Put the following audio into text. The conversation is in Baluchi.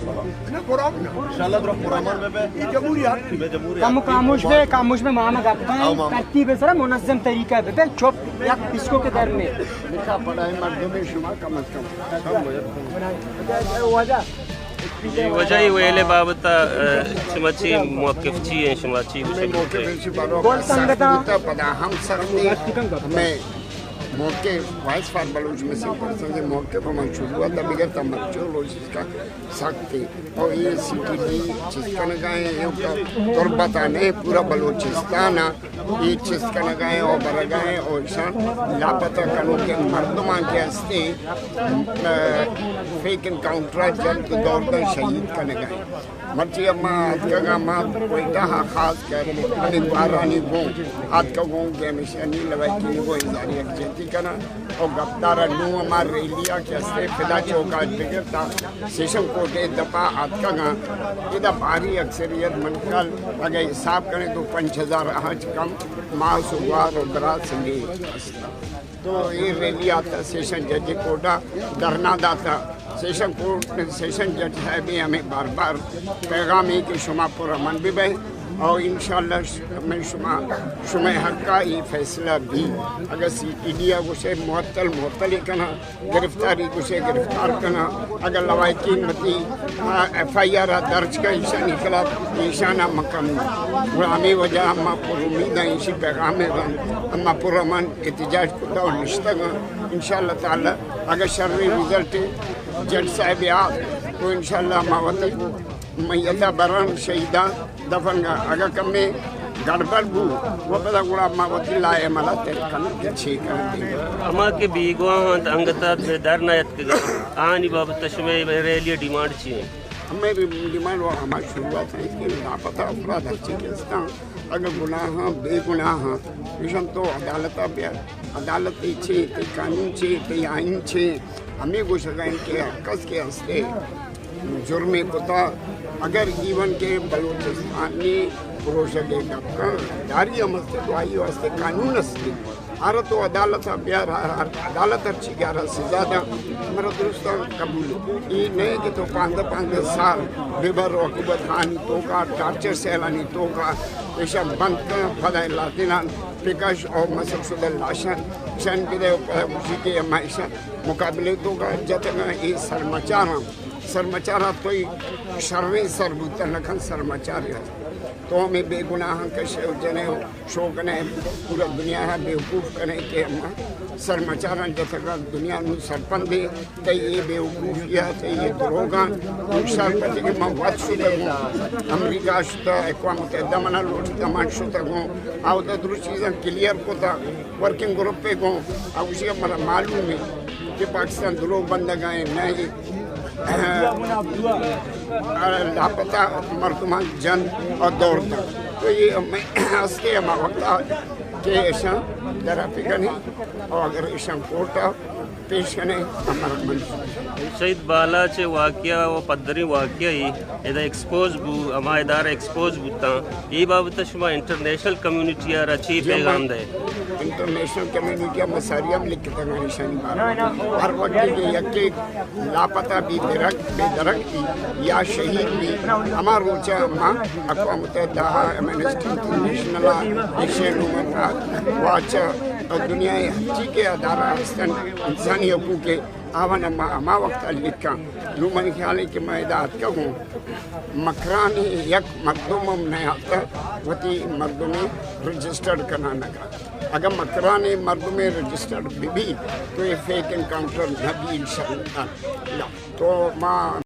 انشاءاللہ درو پرامن بہ بے۔ کم خاموش بے، خاموش بے، ماما گپ کنیں، ترتیب سرا منظم طریقہ بہ بے، چپ یک پیسکو کے در میں۔ لکھا پڑھا ہے مردم شما کم از کم۔ جی، واجہ ای ویل ءِ بابت ءَ، اه، شما چی موقف چی ایں، شما چی گوشگ لوٹ ئے؟ گول سنگتاں۔ پدا ہم سختی ہمیں موقع voice for Baloch missing persons ءِ موقع پہ من شروعات ءَ بگر تا مرچو لوگ اس کا سختی اور یہ سی ٹی ڈی چست کنگا ایں، یہ تربت ءَ نہ، پورا بلوچستان ءَ یہ چست کنگا ایں اور برگا ایں اور ایشان لاپتہ کنوکیں مردمان کہ ہستے، اه، فیک انکاؤنٹر ءَ جنگ دور داں شہید کنگا ایں۔ مرچی ما اتکگاں، ما کوئٹہ ءَ خاص کر ہمیں گوارانی گوں اتکگوں کہ ہمیشانی لوائکی گوں اظہار یکجہتی کناں اور گپدار نوں ہما ریلی ءَ کہ ہستے فدا چوک ءَ بگر تا سیشن کورٹ ءِ دپ ءَ اتکگاں۔ ادا بھاری اکثریت من کل اگہ حساب کنیں تو پنچ ہزار ءَ ہچ کم ماس و گوار و برات سنگی است۔ تو اے ریلی آتا سیشن جج کورٹ ءَ دھرنا داتا۔ سیشن کورٹ، سیشن جج صاحب ہمیں بار بار پیغام ہے کہ شما پر امن بہ بئے اور انشاءاللہ ش-، میں شما، شمئے حق ءَ یہ فیصلہ بھی۔ اگر سی ٹی ڈی ءَ گوشے معطل، معطل ہی کنا، گرفتاری گوشے گرفتار کنا، اگر لوائکین متی، آ، ایف آئی آر درج کا ایشانی خلاف، ایشان ہم مکم۔ گڑا ہمیں وجہ ہم پر امید ہیں، اسی پیغام ہے، ہم پر امن احتجاج کتا اور نشتگاں۔ انشاءاللہ تعالی اگر شر رزلٹ جج صاحب یاد تو انشاءاللہ ما وتی میتا بران شہیداں دفن گا۔ اگر کمے گڑبڑ بو و پدا گڑا ما وتی لائے ملا تر کن کہ چی کن۔ ہما کہ بیگواہ انت انگتا بے در نہ اتکگا، آنی بابت شمے ریلی ڈیمانڈ چی ہیں؟ ہمیں ڈیمانڈ و ہما شروعات ہے کہ لاپتہ افراد ہر چی کہ استان اگر گناہاں، بے گناہاں، ایشان تو عدالت ءَ بیا۔ عدالت ءِ چے، تئی قانون چے، تئی آئین چے، ہمیں گوشگ ءَ انت کہ ہر کس کہ ہستے جرمے کتا، اگر ایون کہ بلوچستانی پروشگ ءِ گپ کن، داری ہم ہستے تو آئی واسطے قانون ہستے۔ آرا تو عدالت ءَ بیار، عدالت ہر چی کہ آرا سزا دا، ہمارا درستاں قبول ہے۔ یہ نہیں کہ تو پاندہ پاندہ سال بے بر عقوبت خانی توکا، ٹارچر سیلانی توکا، ایشاں بند کن، پدا لاتینان بکش اور مسخ شدہ لاشاں شن بدے و پدا گوشی کہ ہما ایشاں مقابلے توکا جتگاں۔ اے سرمچاراں، سرمچاراں توئی شریں سر بوتن نکن سرمچار۔ تو ہمیں بے گناہاں کشے و جنے و شو کنے، پورا دنیا ءَ بیوقوف کنے کہ ہما سرمچاراں جتگاں۔ دنیا نوں سرپندے، تئی اے بیوقوفی ءَ، تئی اے دروگاں۔ نوں شر پتی کہ من وت شتگوں، امریکہ شتا، اقوام متحدہ منا لوٹتا، من شتگوں، اودا درو چیزاں کلیئر کتا، ورکنگ گروپ ءَ گوں، اوشی منا معلوم ہے کہ پاکستان دروگ بندگاں، نہ لاپتہ مردمان جن اور دور تک۔ تو یہ ہمیں ہستے ہما وقت کہ ایشاں درا پکنی اور اگر ایشاں کورٹ پیش کنے ہمارا منظور۔ شہید بالاچ واقعہ و پدری واقعہ ہی ادا ایکسپوز بو، ہما ادارہ ایکسپوز بوتاں۔ یہ بابت شما انٹرنیشنل کمیونٹی ءَ را چی پیغام دے؟ انٹرنیشنل کمیونٹی ءَ مساری ہم لکھتا نشانی بارا۔ ہر وقت کہ یکے لاپتہ بی، درک بی، درک بی یا شہید بی، ہما روچا ما اقوام متحدہ، Amnesty international, Asian human watch, دنیا ءِ ہرچی کہ ادارہ ہستن انسانی حقوق ءِ، آوان ما ہما وقت لکھاں۔ نوں من خیال ہے کہ ما ادا اتکگوں، مکران یک مردم ہم نہ آتا وتی مردمے رجسٹرڈ کنانگا۔ اگاں مکران مردمے رجسٹرڈ بہ بی تو یہ فیک انکاؤنٹر نہ بی انشاءاللہ۔ تو ما